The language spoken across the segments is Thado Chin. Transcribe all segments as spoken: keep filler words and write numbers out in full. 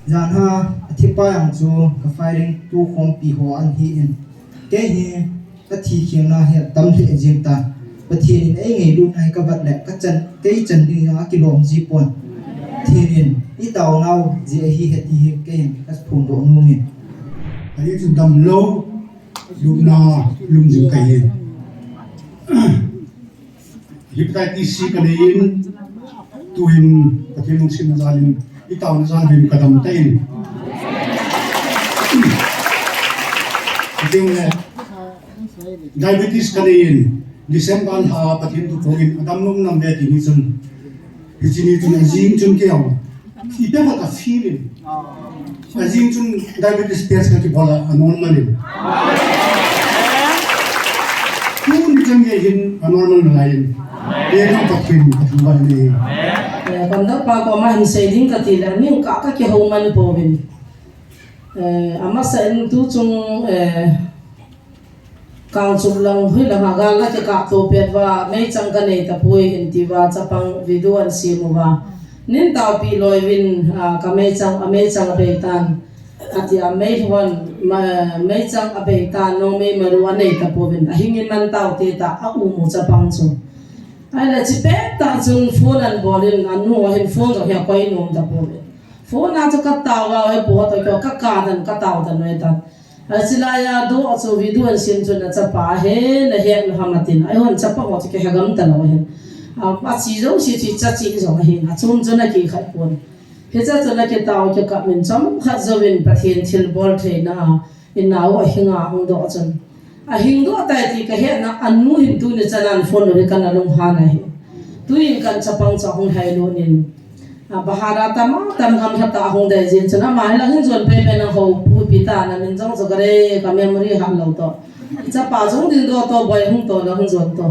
Jan ha, athipa jong chu ka firing tu khompi ho ahin. Kei hi ka thi khel na hi atam lheh jeng tan. Pathen in eingailut na hi ka vat le ka chan, kei chan ding jong akilom ji pon. Pathen in i taonau jeh ahi e ti hi kei in ka phongdoh nom in. Ani chu damlou, lupna, lum jing ka hi. Hepatitis C ka nei in, tuhin Pathen lungsetna jal in, i taona jal in ka dam tan. Chuteng le, diabetes ka nei in, December lha Pathen thu thong in, adam nom nam ve ti ni chun. Hiche ni chun ajing chun kei jong ipi ham ka feel in. Ajing chun diabetes test ka kibol a, anormal in. Tuni chan gei hin anormal nalai in. Kei jong Pathen, Pathen vang in. Eh, conductor pa koma hin sei ding ka ti le, ning ka, ka kihou man pouvin. Eh, amasa in tu chung, eh, Kangchup lang, hoilang a gal la kikap to pet uva, meichang ka nei tapoi hin tia chapang video ahin sem uva. Nin taupi loi uvin, ah, ka meichang, a meichang abei tan. Atia mei hon, ma, meichang abei tan, nong mei maru anei tapouvin. Ahing in man tau te ta, a um u chapang chu. Ahile chi pet tah chun phone ahin bol in, anu ahin phone jong hi akoi nom tapouvin. Phone a chu ka tao uva, he pu ho to kio, ka ka dan, ka tao dan noi tan. Ahi, chulai a doh chu video ahin sem chun achapa ahi, na het lou ham atin. Eihon chapa ho chu kihe gam talou ahin. A, achi jouse chu icha chi jong ahin. Achom chun akikhat pon. Hicha chun akitao kikap in chomkhat jouvin Pathen thilbol theina a, inao ahinga hung doh chun. Ahing doh tai ti kahet na, anu hin tuni chan a phone lou hi kana lunghan ahi. Tuin kan chapang chu ahung lhailut in. A, bahara tama tam ham lha ta hung dei jin chun ama hi la hin jon pei pei na ho pu pi ta na min jong jong ka re ka memory ha lo to. Chapa jong ding do to boi hung to na hung jon to.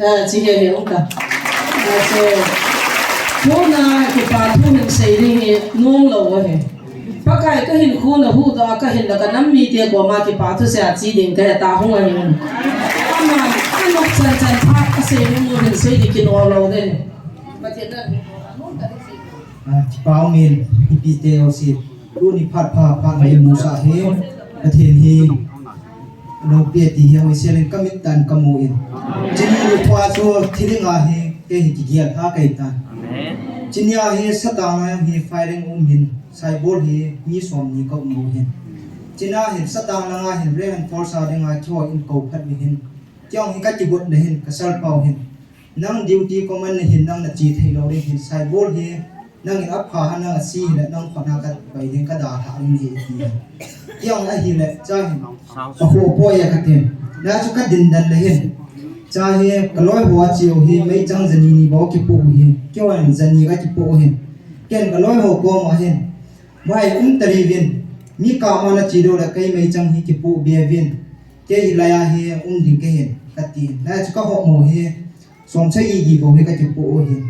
A, chi he he hung ta. A, so, pu na kipa thu hin sei ding hi nung lo he. Pakai ka hin khu na hu to a ka hin la ka nam mite koma kipa thu sei a chi ding ka he ta hung a hin. Ama, ka nok chan chan pha ka sei ni mu hin sei di ki no lo de. Pathen na. Ah, kipa umin, ipi te jouse. Tuni phat pha, phat mai mu sa hi. Pathen hi. Lopi ti hi hoi selin ka mit dan ka mu in. Chini ni pa chu thi ding ahi, kei hi kigel tha kei tan. Chini ahi satang a hi firing um hin, Saibol hi mi som ni ka um u hin. China hin satang langa hin reinforce a ding a kihou in kou phat mi hin. Kei jong hi ka kigot na hin, ka sal pau hin. Nang duty command na hin nang na chi thei lou ding hin Saibol hi, nang in apha ha nang ase hile nang khut na ka pai ding ka dalha ding hi ti. Kei jong ahile cha hin. Ka ho poi a ka tin. Na chu ka din dan le hin. Cha hi ka loi ho a chiu hi meichang jani ni bou kipu hi. Kei jong jani ka kipu hi. Ken ka loi ho koma hin. Mai um tari vin. Mi kama na chi do le kei meichang hi kipu be vin. Kei hilai a hi um ding ka hin. Ka ti. Na chu ka ho mo hi. Som chai igi bou hi ka kipu u hin.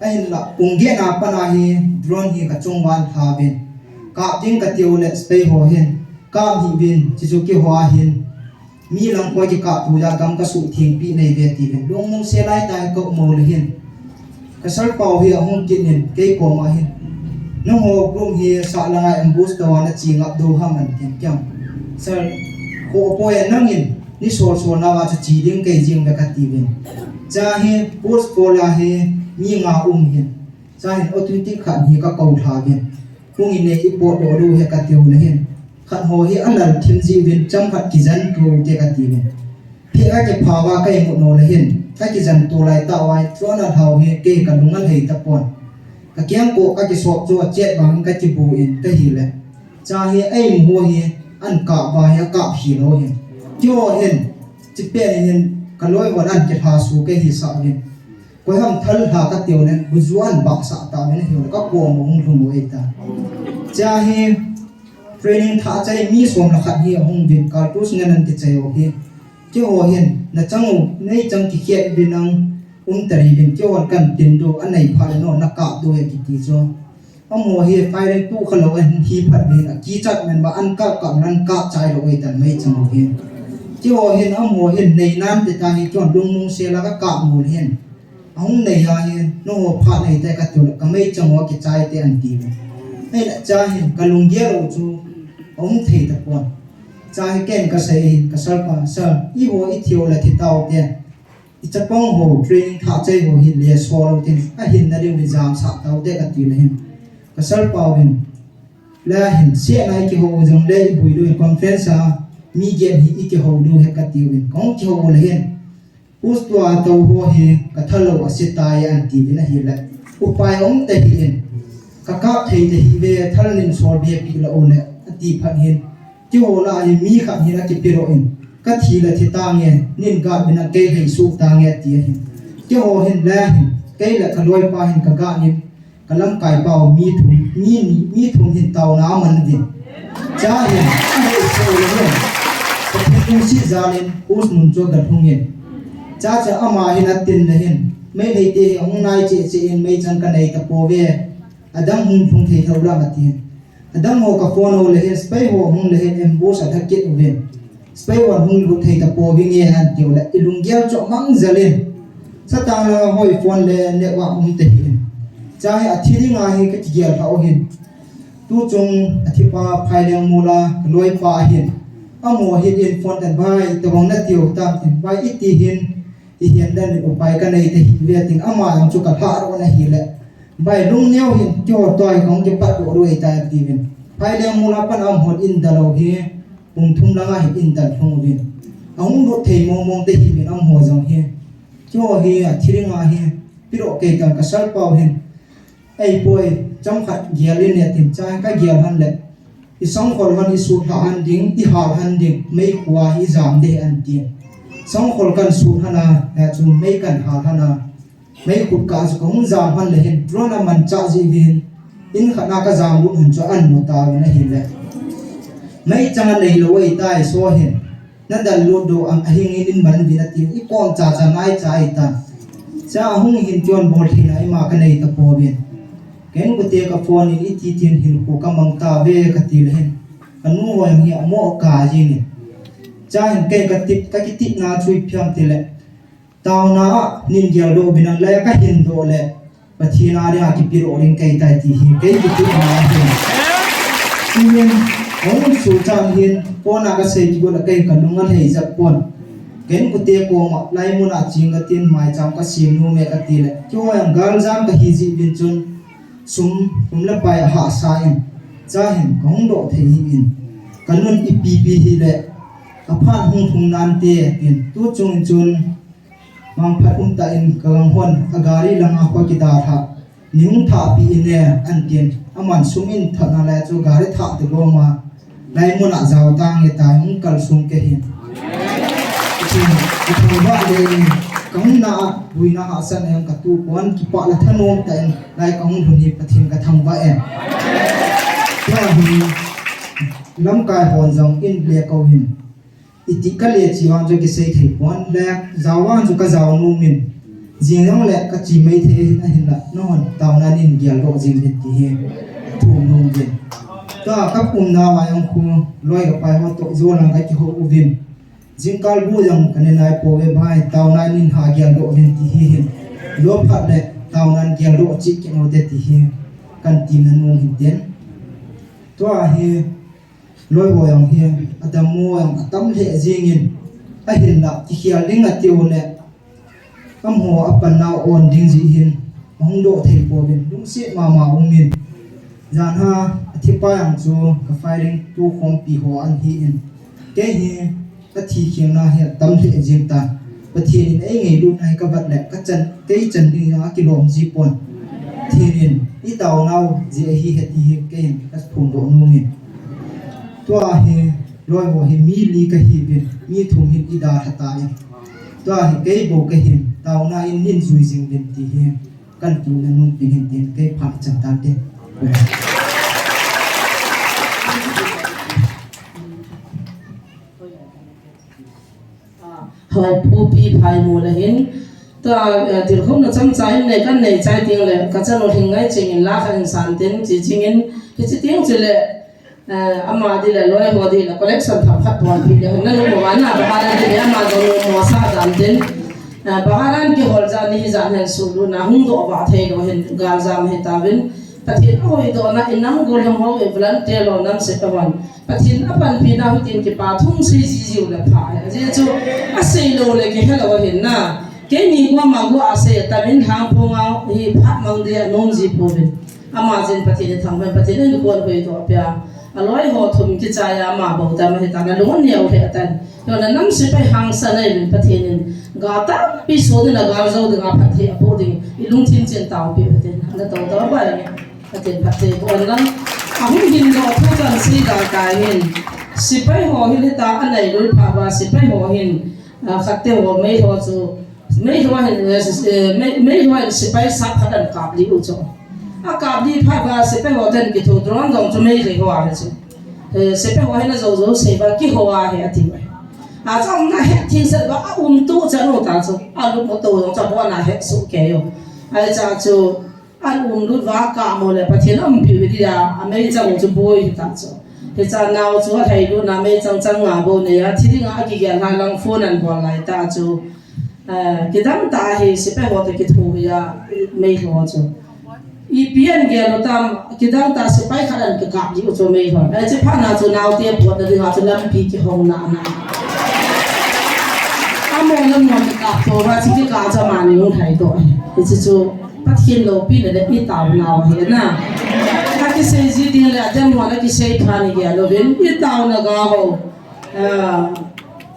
Ahinla, pung get na pat a hi, drone hi ka chung uva ahin lha uvin. Kap ding ka tiu le spy ho hin. Kap hih uvin, chuchu kihou a hin. Mi lang koi kikap pu a gam ka suhtheng pi nei ve ti uvin. Lungmong se lai tai ka um u le hin. Ka sal pau hi ahung kit in, kei koma hin. Nangho group hi sah langa ambush tou a na chi ngap diu ham atin kei jong. Sir, ho poi a nang in, ni sol sol na a chu chi ding kei jing ve ka ti uvin. Cha hi post pol a hi mi nga um hin. Cha hin automatic khat hi ka kou lha uvin. Hung in nei i pot doh diu he ka tiu le hin. Khat ho hi alal thim ji uvin chomkhat kijan tu te ka ti uvin. Phe ka kipha uva ka imut u le hin. Ka kijan tu lai tah uva drone a lhau hi kei ka lung alhai tapon. Ka kengkoh ka kisop chu achet vang ka kibu in ka hile. Cha hi a imu hi ahin kap uva hi akap hi lou hin. Keiho hin, chi pen hin ka loi hon ahin kilha su ka hi sa hin. Koi ham thal lha ka tiu le, buju ahin bah sa ta uvin ahi le, ka kom u hung lhung u ei ta. Cha hi, training thah chai mi som le khat hi ahung uvin, cartridge ngen ahin kichai u hi. Keiho hin, na chang u, nei chang kikhet uvin nang um tari uvin, keiho kan tin diu, anei phat le no, na kap diu he kiti chu. Amaho hi firing tu kha lou ahin hi phat uvin, akichat men uva ahin kap kap, ahin kap chai lou ei tan meichang u hi. Keiho hin, amaho hin, nei nan te ta hi, keiho lungmong se la ka kap mu le hin. Ahung nei a hin, nangho phat nei te ka tiu le, ka meichang u akichai te ahin ti uvin. Ahinla cha hin kalunggel u chu aum thei tapon. Cha hi ken kasei, ka sir pa, sir, eiho ithi u le thi tau te. I chapang ho training thah chai ho hi le sol u tin, ahinna diu hi jamsah tau te kati le hin. Ka sir pa hin, le hin, sehna i kihou u jong le i bui diu conference a, mi get hi i kihou diu hi kati u hin. Kong kihou u le hin. Us tua tou ho hi ka thalou a se tai an ti vin ahile. Upai um te hi in. Ka kap thei te hi ve thal nin sol be pi la u le ati phat hin. Kihou la hi mi khat hin a kipi ro in. Ka thi la thi ta nge, nin ka bin a kei hei su ta nge ti a hin. Kihou hin le hin. Kei le ka loi pa hin ka ga nin. Ka lamkai pau mi thum, mi ni, mi thum hin tauna a man din. Cha hin, a hei se le hin. Ka thum si jalin, us mun chu ka thung hin. Cha cha ama hin a tin le hin. Mei lei te hi hung nai che che in mei chang ka nei ta po ve. Adang hung thung thei thau la ma ti hin. Adang ho ka phone ho le hin, spy ho hung le hin, ambush a thak kit u vin. Spy ho hung lut thei ta po vin nge han tiu le, i lunggel chu mang jalin. Satang la hoi phone le network um te hin. Cha hi a thi ding a hi ka kigel tha u hin. Tu chung a thi pa phai leng mu la, ka loi pa hin. Amo hin in phone tan bai, ta bang na tiu tam tin bai i ti hin. I hian dan in upai ka nei te hi ve tin ama ang chu ka thlah ro na hi le. Bai lung neo hin kihou toi kong kipat ro ro i ta ti vin. Phai leng mu la pan am hot in da lo hi. Pung thum langa hi in da thung vin. A hung lut thei mong mong te hi vin am ho jong hi. Kihou hi a thi ring a hi. Pi ro kei ta ka sal pau hin. Ei poi, chang khat gial in le tin cha ka gial han le. I sangkhol han i sut hah han ding, i hal han ding, mei khua hi jam de an ti. Sangkhol kan sut han a, le chu mei kan hal han a. Mei khut ka chu ka hung jam han le hin, drone a man cha ji vin. In khat na ka jam lut hun chu an mu ta vin a hin le. Mei chang a nei lo ei tai so hin. Na dal lut do ang a hing in in man vin a ti, i kom cha cha nai cha i ta. Cha a hung hin chuan bol thei na i ma ka nei ta po vin. Ken ku te ka phone in i ti tin hin ku ka mang ta ve ka ti le hin. Ka nu ho yang hi a mo ka ji ni. Cha hin ken ka tip, ka ki tip na chui phiam ti le. Tauna a nin gial do vin ang le ka hin do le. Pathian a dinga kipi ro ring kei tai ti hi, kei kipi ma hi. Ti hin, hong su chang hin, kona ka sei kigot a kei ka nung a lhei zat pon. Ken kute koma, lai mun a ching ka tin mai chang ka sim nu me ka ti le. Kihoi ang gal jam ka hi ji vin chun, sum, sum le pai a hahsa in. Cha hin, ka hung doh thei hi in. Ka nun ipi pi hi le, a phat hung thung nan te, tin. Tu chung in chun, Mangphat um ta in ka gang hon, a gari langa khua kidalha. Ni hung thahpi in e, an tin. Aman sum in thahna le chu gari thah te boma. Lai mun a jao ta nge ta hung kal sung ke hin. Ka thangvah le in, ka hung na a, buina hahsatna in ka tu pon, kipah le thanom ta in, lai ka hung lhun hi Pathian ka thangvah e. Tua hi, lamkai hon jong in le ko hin. Iti ka le chi vang chu kisei thei pon le, jao vang chu ka jao nom in. Jing jong le ka chi mai thei hin a hin la, nahon tauna nin gial doh jing hin ti hi. Thu nom vin. Tua ka pum na va jong khu, loi ka pai ho toh jo lang ka kihou uvin. Jingkal bu jong ka ne nai po ve bai, tauna nin ha gial doh vin ti hi hin. Lo phat le, tauna gial doh chi ki no te ti hi. Kan ti na nom hin tin. Tua hi, Loi ho jong hi, a dam mo jong a tam lheh jing in, a hin la, kikhel ding a tiu le, am ho a pan nau on ding ji hin, a hung doh thei po vin, lungset mama um in. Jan ha, a thipa jong chu ka firing tu khompi ho an hi in. Kei hi, Ka thi khialna hi a tam lheh jing ta. Pathian in ei ngailutna hi ka vat le, ka chan, kei chan ding a kilom ji pon. Pathian in, i taunau ji ahi he ti hi kei in ka phondoh nom in. Tua hi, loi ho hi mi li ka hi vin, mi thum hin i dalha ta in. Tua hi kei bou ka hin, tauna in nin jui jing vin ti hi. Kan tina nung pin hin tin kei phat chan tan te. Hau phupi phai mu la hin. Ta, eh, til khum na cham chai in le kan nei chai ting le ka chan u hing ngai ching in la khan san tin chi ching in, ki chi ting chi le, Eh, ama di le loi ho di le collection thap khat pon pi le na lu mo na ba ha di le ama do lu mo sa dan tin. Eh, ba ha ki hol ja ni hi jan hen su lu na hung do ba thei lo hen gal jam he ta vin. Pathen ahoidohna in nam gollhang ho, in volunteer ho, nam sepai hon Pathen apanpina hitin kipa thum sei jiu le pha. Ajeh chu asei lou le kihe lou ahin na. Keini gua ma gua asei tamin hang phong a hi phat mang dia nom ji pouvin. Ama jin Pathen in thangvah in Pathen in kon hoidoh pia. Aloi ho thum kichai a ama bou tam ahi tan, alung neo he tan. Yona nam sepai hangsan a in Pathen in ga tampi so ding a ga jo ding a phatthei apo ding i lungthim chen tao pi Pathen. Ana to to bai. Pathen phatthei boh lang. Ahung hin lo thu kan sei ga ka hin. Sepai ho hin ta anai loi pha ba sepai ho hin. A, khatte ho mei ho chu. Mei ho hin, eh, mei, mei ho hin sepai sap khat an kap li u chu. A kap li pha ba sepai ho ten kitho drone jong chu mei le ho a he chu. Eh, sepai ho hin a jo jo sei ba kiho a he ati ba. A chang na he thing se ba a um tu cha no ta chu. A lu mo to jong cha ho na he su ke yo. Ai cha chu. An um lut va ka mo le Pathen a umpi u dia, a meichang chu boi hi ta chu. Hicha nau chu a lhai lut na meichang chang nga bou nei a, thi ding a kigel ha lang phone an bol lai ta chu. Eh, kidang ta hi sepai ho te kithu hi a, mei ho chu. Ipi an gel u tam, kidang ta sepai khat an kikap di u chu mei ho. Eh, chi pha na chu nau te pot na ding a chu lampi kihong na na. A mo lam mo kikap to va chi kikap cha ma ni hung thai to. Hichi chu Pathen loupina le i taonau ahi na. Akisei ji ding le adem hon akisei pha ni gel louvin i taona ga ho. Ah,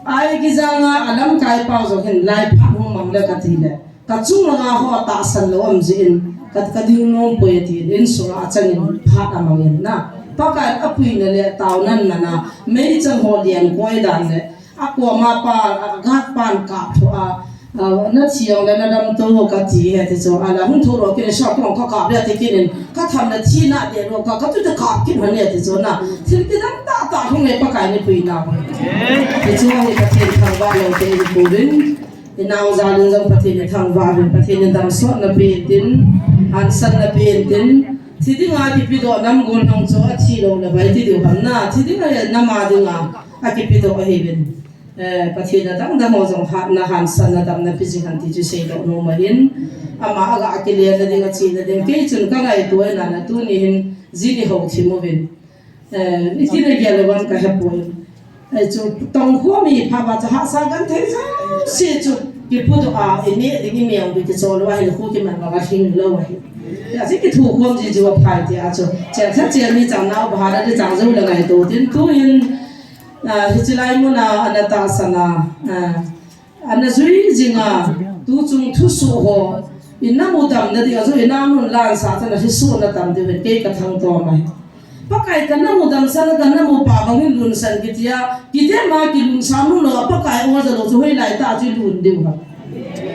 ai kijang a alamkai pau jong hin lai pha hung mang le kati le. Ka chung langa ho tahsan lou um jin. Ka, ka ding nom poi ati in sunga achangin phat amang in na. Pakai apuina le taonan mana. Meichang ho lian koi dan le. A koma pa, a gat pan kap tho a, a, na thiang le na dam to ka ti he ti chu. Ala hung tho ro kin shot kong ka kap le ti kin in, ka tham na thi na de ro ka, ka tu te kap kin han le ti chu na. Thil kidang tah tah hung le Pakai ni puina. Ti chu hi Pathen thangvah lou te in pu vin. I nau jal in jong Pathen in thangvah vin, Pathen in damsotna pe tin, hansanna pe tin. Thi ding a kipe doh nam gollhang chu a thi lou le bai ti diu ham na. Thi ding a nam a ding a, a kipe doh ahi vin. Eh, Pathen a dang dang ho jong hatna hansanna damna pe jing hen ti chu sei doh nom ahin. Ama a ga kile na ding a chi na ding. Kei chun ka ngaito na na tuni hin ji ni ho thim uvin. Eh, iti na gel le vang ka he poi. Eh, chu tong ho mi pha ba cha hahsa kan thei jouse chu. Kipe doh a, i ne ding i meng ding kichol lou ahi khu kiman ba ka hing lou ahi. Ya chi kithu khom ji ju a phai ti a chu. Che cha che mi chang nau ba ha da chang jo le ngaito tin tu hin. Ah, hichi lai mun a, ana tahsan a, ah, ana jui jing a, tu chung thusoh ho, i na mudam na ding a jui na mun lan sa chan a thusoh na tam diu hen kei ka thangtom ahi. Pakai ka na mudam sa na ka na mu pa bang in lunsan kiti a, kidem a kilunsan lou a Pakai o ja lou chu hoilai tah chu lun diu ham.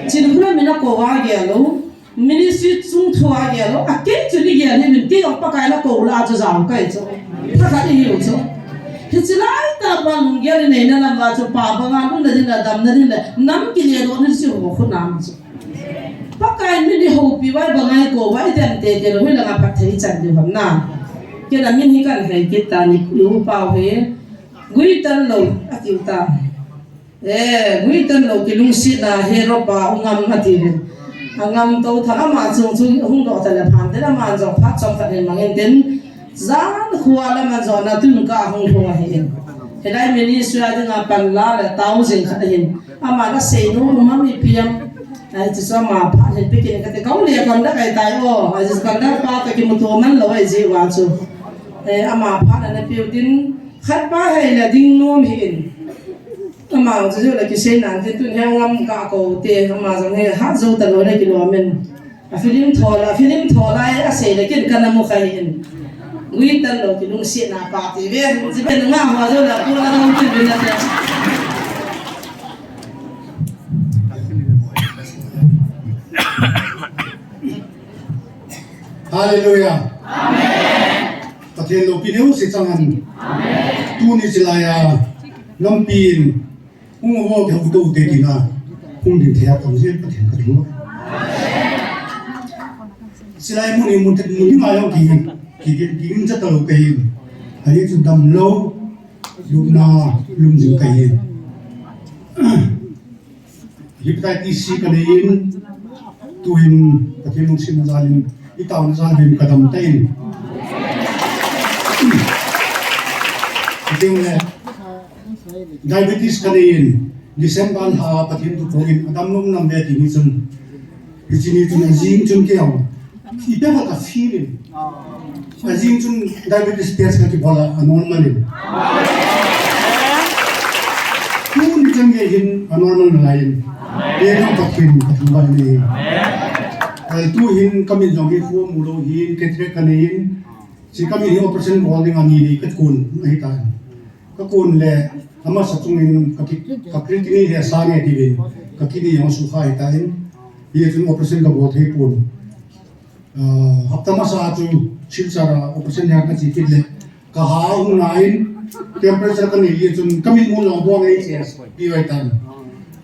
Chin khula mi na ko a gel lou. Ministry chung thu a gel lou, a kei chu ni gel hi min kei jong Pakai na ko la chu jao kai chu. Thakhat i hiu chu. Hichi lai tah pa lunggel i neina lam a chu pa banga lungna ding le damna ding le nam kile doh ni chu ho khu nam chu. Pakai min i houpi vai banga i ko vai tem te te lou hi langa phatthei chan diu ham na. Kei na min hi kan hei kit ta ni u pau hi. Gui tan lou a kiu ta. Eh, gui tan lou kilungsetna he ro pa u ngam ati vin. A ngam to tha ama chung chung hung doh ta le phan te ama jong phat chom khat hin mang in tin. Jan khua lam a jong na tun ka hung hung ahi in. Hilai ministry a ding a pan la le tao jing khat ahin. Ama na sei nu um am ipi am. Ai chu so ama phat hin pe kin ka te kau le kon da kai tai o. Ai chu kon da pa ka kimu to man lou ai ji wa chu. Eh, ama phat na pe u tin khat pa hei le ding nom hi in. Ama chu chu la kisei nan te tun hi ngam ka ko te ama jong hi ha jo ta lou le kilom in. A film tho la, film tho la a sei le kin ka na mu khai in. Gui tan lou kilungsetna pa ti ve. Ji ben nga ho jo la ku la dong ti ve na te. Hallelujah. Amen. Pathen loupina u si chang an. Amen. Tuni chilai a lampi in hung vo ke hung to te tina hung ding thei a kong si Pathen ka ding. Chilai mun in mun te mun ni ma yong ki ki ki ki in cha ta lou ke in. Ani chu dam lou, lupna, lum jing ke in. Hepatitis C ka nei in, tuin Pathen lungsetna jal in, Taona jal hin kadam tan. Tin le, diabetes kanei in, December lha Pathen thu pungin, adam nom nam ve ti ni chun. Hiche ni chun ajing chun kei jong ipi ham ka feel in. Ajing chun diabetes test kakibol a, anormal in. Tuni chan gei hin anormal nalai in. Kei jong Pathen kathangvah in ahi. Eh, tu hin kamin jong hi khu mu lou hin, cataract kanei in. Hiche kamin hi operation bol ding a ni ni kakon ahitan. Kakon le, amasa chungin ka ki, ka kidney hi asang e tivin, ka kidney jong asukha ahitan. Hichun operation kabol thei pon. Ah, hapta masa chu Silchar a operation hi kache kit le, kaha ahung na in, temperature kanei le chun kamin mun jong abong ahi che, pi vai tan.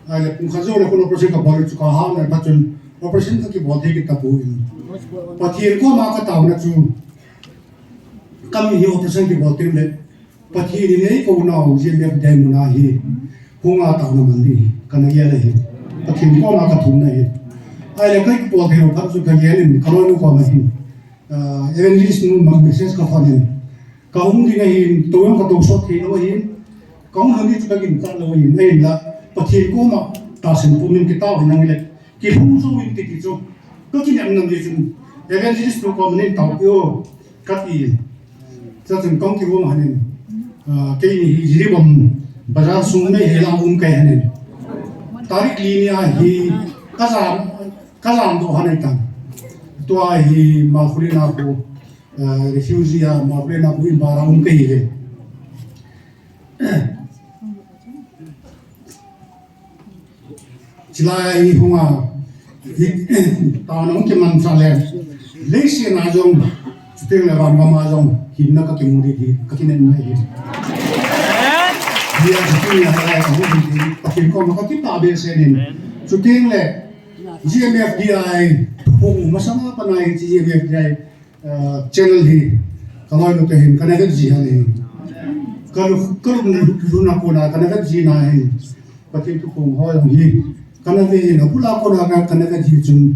Ahile pung khat jou le khun operation kabol le chu kaha ahung na in, phat chun operation kakibol thei kit tapon. Pathen koma kataona chu, kamin hi operation kibol teng le, Pathen in eikou nau GMFDI mun a hi hung a taona man ding hi kana gel ahi. Pathen koma kathumna ahi. Ahile kakibol thei lou phat chu kagel in kaloinu koma hin, ah, evangelist nu ma message kaphon in. Kahung ding ahin, tou jong katou sot thei lou ahin. Kahung lhon ding chu kagin tah lou ahin. Ahinla Pathen koma tahsan pum in kitao hinlang le, kilhung jou in kiti chu, kakinem nam jeh chun, evangelist nu koma neitaopi o, kati. Chuchun kahung kigong lhon in, ah, keini hi Jiribam bazar sung Meitei lang um kahi lhon in. Tarik li ni a hi kajam, kajam doh lhon ahitan. Tua hi Makhuli na khu, ah, refugee a Makhuli na khu in bara um kahi lhon in. Chulai hi hung a, hi, taona hung kiman sa le, leiset a jong, chuteng le van gam a jong, hinna kakimu ding hi, kakinem na hi. Hia chuteng le lai kahung hi, Pathen koma kakitah behseh in. Chuteng le, GMFDI, hung masang a pat a hi, GMFDI, ah, channel hi, kaloinu te hin, kana vet ji lhon in. Kalu, kalu, luna kona, kana vet ji na hin. Pathen thu phong ho jong hi, kana ve in, abul a kona ka, kana vet ji chun.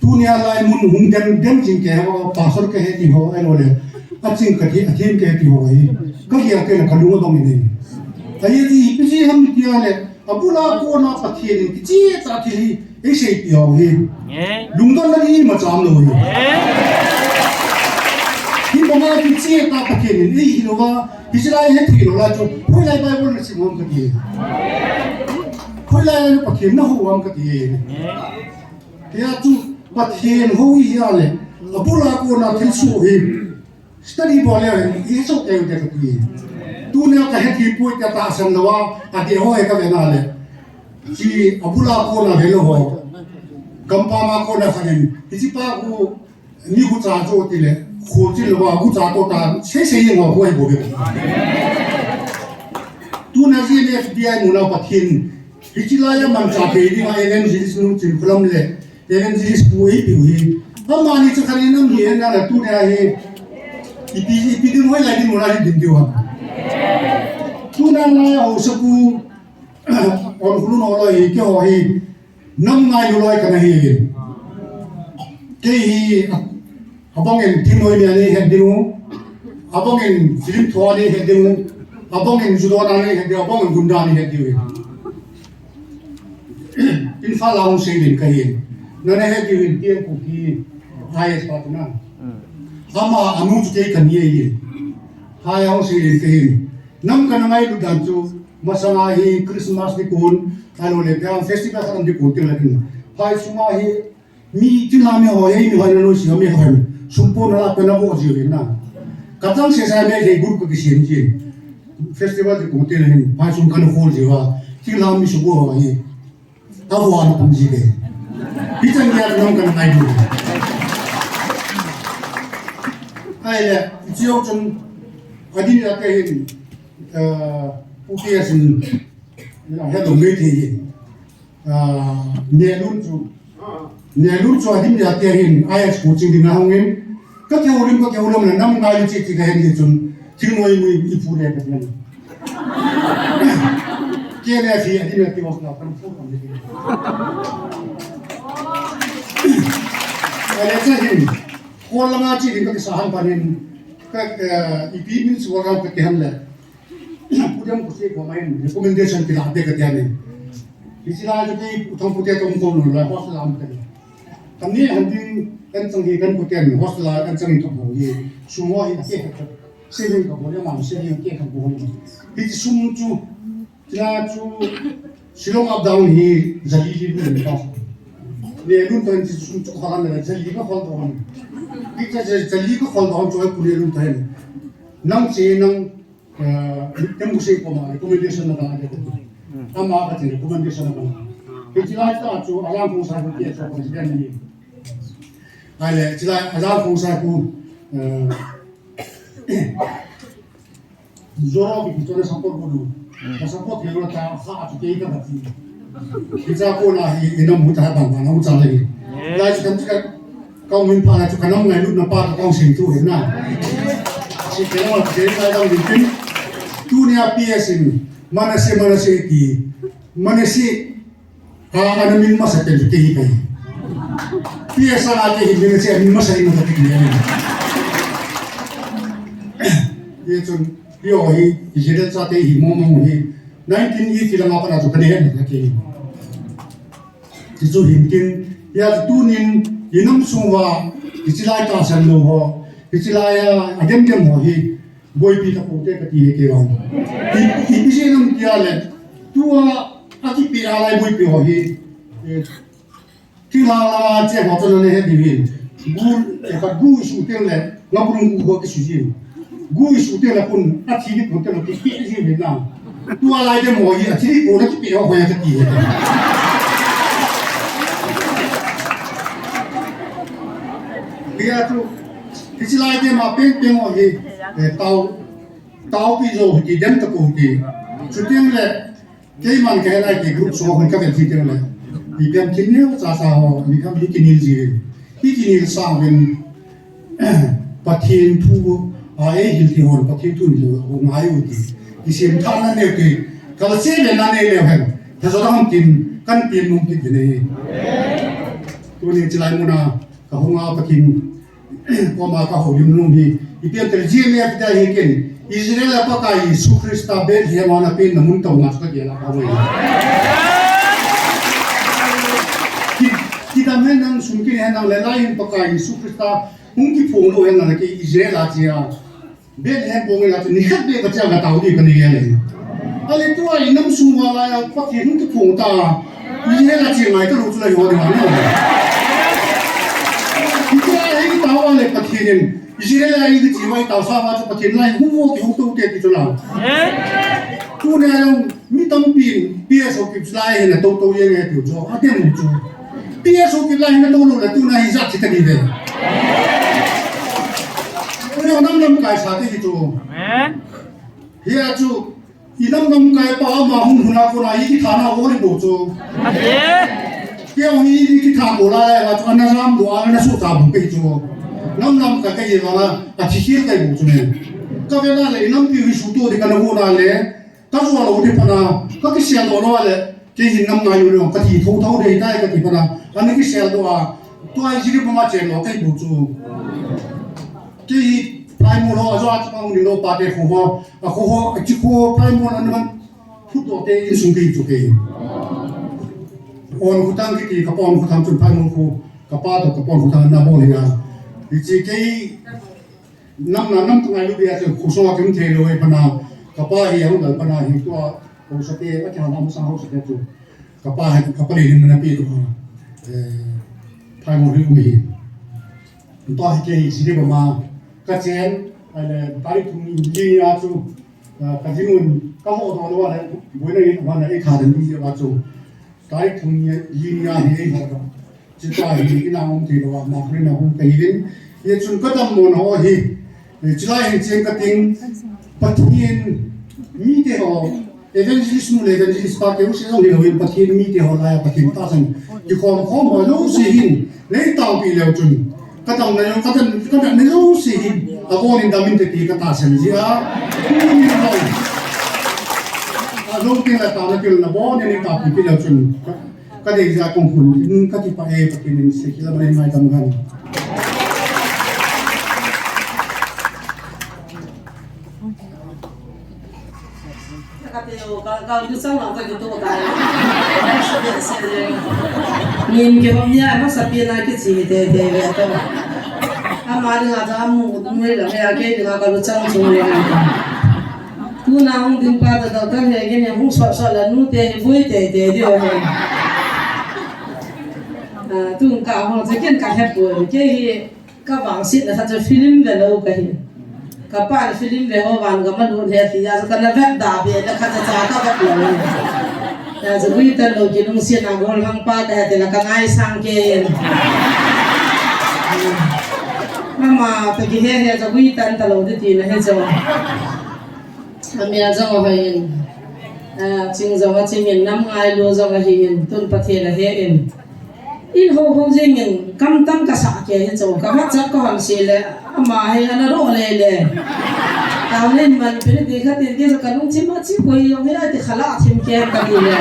Tunia lai mun hung dem, dem jing kei ho, pastor kahi ti ho, ahilou le. Aching kahi, athem kahi ti ho hi. Kagel teng le kalung adong in ahi. Ahi ti, ipi jeh ham tia le, abul a kona Pathen in kicheh tah thil hi, eiseipeh u hi. Lungdonna ding imacha umlou hi. Hibanga kicheh tah Pathen in eihil uva, hiche lai hetthei lou lai chu, hoilai Bible nasim ham kati. Hoilai Pathen nahou ham kati. Hia chu Pathen hou hi ahile, abul a kona thilsoh hi. Study bol leu hen, i soh teu te kati. Tunia kahet hi poi tia tahsan lou a, adeh ho hi kavet na le. Hiche abul a kona ve lou ho. Gampam a kona khat in, hiche pa khu mi gucha cho ti le, kho chil lou a gucha to ta, sei sei jeng ho khu ahi bou ve. Tunia GMFDI mun a Pathen, hiche lai a manchah thei ding a evangelist nu Chinkholam le, Evangelist pu eipeh u hi. Amani chu khat in nam hi en na la tunia hi. Ipi, ipi ding hoilai ding mun a hi ding diu ham. Tunia la haosapu, on khulun ho loi hi, keiho hi. Nam ngailu loi kana hi. Kei hi, abang in thingnoi mi a nei het ding u. Abang in film tho a nei het ding u. Abang in judo a nei het ding u. Abang in gunda a nei het ding u. Imphal a hung seilen kahin. Nana het diu hin T M Kuki I A S pa chu na. Ama anu chu kei kani ahin. Phai a hung seilen kahin. Nam kana ngailu dan chu masanga hi Christmas nikon, ahilou le Bial festival khat nikon teng le hin. Phai sunga hi mi, thinglhang mi ho, hei mi ho, nanu si ho, mi ho. Sum po nala pe navo jiu hin na. Kachang sesa Meitei group kakisem jin. Festival ti kong teng hin, phai sung kana khol jiu a. Thinglhang mi subu ho hi. Avo ana pung ji ve. Hichan gei a nam kana ngailu. Ahile, hiche jong chun, adin a te hin, eh, Pu P S in, eh, helou Meitei hin. Ah, Nelun chu, Nelun chu adim ya te hin, I A S coaching dinga hung in, ka kihoulim, ka kihoulim le nam ngailu chi chi kahin hi chun, thingnoi mu ipu le kahin. Kei le ahi adim ya te was na, kan pu kan ni. Ale cha hin, Kol langa che ding kakisa han panin, ka, eh, ipi min suwa ka kati han le. Pu Demkhusi koma hin recommendation kila te kati han. Hiche lai chu kei U Thangpu te toh um kom lou lai hostel a um kati. Kani han ding kan chang hi kan pu ten hostel a kan chang hi ka bol hi. Sum ho hi ke ka. Saving ka bol ya man saving ke ka bol. Hiche sum chu Tia chu Shillong up down hi jali li lu ta. Le lu ta chu chu kha na jali ka khol to. Pi ta jali ka khol to chu ku le lu ta. Nang che nang, eh, tem ku se ko ma recommendation na ka. Ama ka tin recommendation na ka. Pi ti lai ta chu alang ko sa ko ke so ko ni. Ai le ti lai alang ko sa ko, eh, Zoro ki kichon na support ko du. Ka support ke lo ta kha a chu kei ka ti. Kicha ko na hi ina mu ta ban ban na mu cha le. Lai chu kan chu ka ka min pha na chu ka nam ngai lut na pa ka kong sing tu he na. Si ke lo ke lai dang din tin. Tunia P S in Manasseh Manasseh ki. Manasseh Ka ana min masa pen chu kei hi kahi. P S a kei hi min che min masa in ka ti ni. Ye chun, yo hi, Israel chate hi mo mo hi. Nineteen eighty lama pat a chu ka ne hen ka kei. Ti chu hin tin, ya chu tunin, i nam sung uva, hiche lai tahsan lou ho, hiche lai a, a dem dem ho hi, Boipi ka pute ka ti he kei vang. I, ipi jeh ham tia le, tua, a kipe a lai boipi ho hi, eh, thinglhang langa che ho chun ana he diu hin. Gu, eh, ka gu i su teng le, ngabulung gu ho kisu jin. Gu i su teng le kun, a thi ni kun teng le kipe jin hin na. Tua lai dem ho hi, a thi ni kun a kipe ho ho ya ka ti he. Tia chu, Hiche lai te ma peng peng ho hi, eh, tao, taopi jo hi ti dem ta ko ti. Chuteng le, keiman ka helai ti group so hon ka vel ti teng le. Hi pem kin neo cha cha ho, hi kam hi kinil ji. Hi kinil sa ven, Pathen thu, a ei hil ti hon, Pathen thu ni lo, ho ngai u ti. Hi sim tha na neo ti. Ka la se le na nei leu hen. Tha jo ham tin, kan tin mum ti ti nei. Tuni hiche lai muna, ka hung a Pathen Koma ka houlim nom hi, ipi ati le G M F te hi ken, Israel a Pakai Jesu Christa Bethlehem a ana penna mun tona chu ka gel a ka hoi. Ki, kidam hen lang, sum kile hen lang, le lai hin Pakai Jesu Christa hung kiphong lou hen lang, kei Israel a che a. Bethlehem pong in a chu nikhat beh ka che a ka tao di ka ni gel e. Ale tua i nam sung uva lai a Pathen hung kiphong ta. Israel a che ngai ta lou chu lai ho ding a ni. Hitia hi tao a le Pathen in, Israel a hi kiche uva i tao sa uva chu Pathen lai hung uva kihou tou te ti chu la. Tunia jong mi tampin P S Haokip lai hi na tou tou jeng e tiu chu. A tem chu. P S Haokip lai hi na tou lou le tunia hi jat thi ta ni ve. Tunia nam lamkai sa te hi chu. Amen. Hia chu, i nam lamkai pa ama hung huna kona i kithana o le bou chu. Amen. Kei hi i kitha ko lai a chu ana jam lou a ana suhta bou kei chu. Nam lamkai kei vang a, a thi khel kei bou chu ne. Ka ve na le i nampiu hi suhto di ka na huna le, ka jo lou di pana, ka kisel lou lou le, kei hin nam ngai lou le, ka thi tho tho dei tai ka ti pana, ana kisel lou a, tua i jiri pa ma chen lou kei bou chu. Kei hi phaimol ho, a jo a chu ka hung ding lou pa te kho ho, A kho ho, a chi kho, phaimol an man, phut to te insung kei chu kei. On Khotang kiti, ka pa On Khotang chun phaimol kho, ka pa to ka pa On Khotang na bol hi a. Hiche kei, nam na nam tu ngai lu bia chu, kho so kim thei lou e pana, ka pa hi a hung dal pana hi tua, haosa te, a kya nam sa haosa te chu. Ka pa hi, ka pa le hin na pi to ha. Eh, phaimol hi um hi. Tua hi kei hi siri ba ma ka chen, a le, tarik thum ni a chu, ah, ka jing un, ka ho do lo le, boina in, wa na e kha den ni wa chu. Tarik thum ni a hi e ha ka. Chi ta hi ina um ti lo wa, ma ri na um ka hi din. Ye chun ka dam mo na ho hi. Eh, chulai hin chen ka ting, Pathen mite ho, evangelist nu le evangelist pa keu se jong hi lo in Pathen mite ho lai a Pathen tahsan kikhom khom ho jouse hin, nei taopi leu chun, ka damna jong, ka dam, ka damna jouse hin, abon in dam inte ti ka tahsan jia, tuni ho, a jong tin la taona til na bon in nei taopi pi leu chun, ka, Ka dei jeh a kong khun in ka kipah e, Pathen in sei khel a ban ngaidam hen. Kati yo, ka, ka, du sang lang ka du to tai. Nin ke hom nia, masa pi na ke chi te te ve to. Ama ding a ta mu, mu le la, me a ke ding a ka du sang chung le. Tuna hung ding pa ta ta ta he ke ne hung so so la nu te he vui te te de o he. Ah, tun ka hung che ken ka he vui ke hi. Ka vangsetna khat chu film ve lou ka hi. Ka pan film ve ho van gam a lut he ti a chu kana vet da ve na khat cha ka vet lou. Ya chu vui tan lou ki nung sin a gol hang pa ka he ti la ka ngai sang ke in. Mama ta ki he he chu vui tan ta lou ti ti na he chu. Amia jong a hoi in. Ah, ching jong a ching in, nam ngailu jong a hi in, tun Pathen a he in. In ho ho jing in, kam tam ka sa ke hi chu, ka WhatsApp ka hon si le, ama hi ana ro le le. Tao len man pe ni ti kha tin ke sa ka lung chim a chi koi jong hi a ti khala thim ke ka ti le.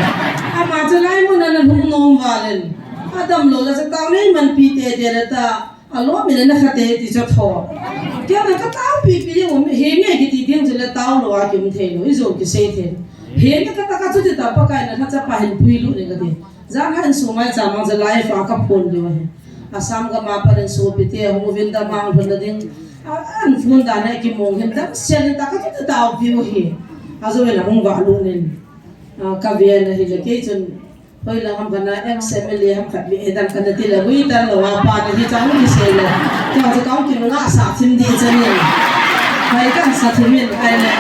Ama chu lai mun ana hung nom va len. Adam lo la sa tao len man pi te te le ta. A lo mi le na kha te ti chu tho. Ke na ka tao pi pi jong um, he nge ki ti ding chu le tao lo a ki um thei lo, i jo ki sei thei. He nge ka ta ka chu ti ta Pakai na kha cha pa hin pui lu ni ka ti. Jan han su mai cha mang cha lai fa ka phone diu ahi. Assam gam a pa den su pi te hung vin da mang phun da ding. A, an phone da ne ki mong hin da sian ta ka chu ta u pi u hi. A jo na hung va lu nin. A, ka ve na hi le ke chun. Hoi la ham kana ex M L A ham khat ve dan kana ti le vui tan lo a pa na hi chang ki sei le. Ka chu ka ki nga sa thim di chani. Hoi ka sa thim in ai le.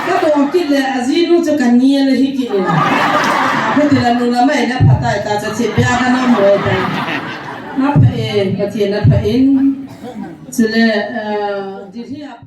Ka to ki le a ji nu chu ka ni le hi ki ni. Ko ti la nu la mai na phatai ta cha chi bia ka na mo ta. Na pha e, Pathen na pha in. Chule, eh, Delhi a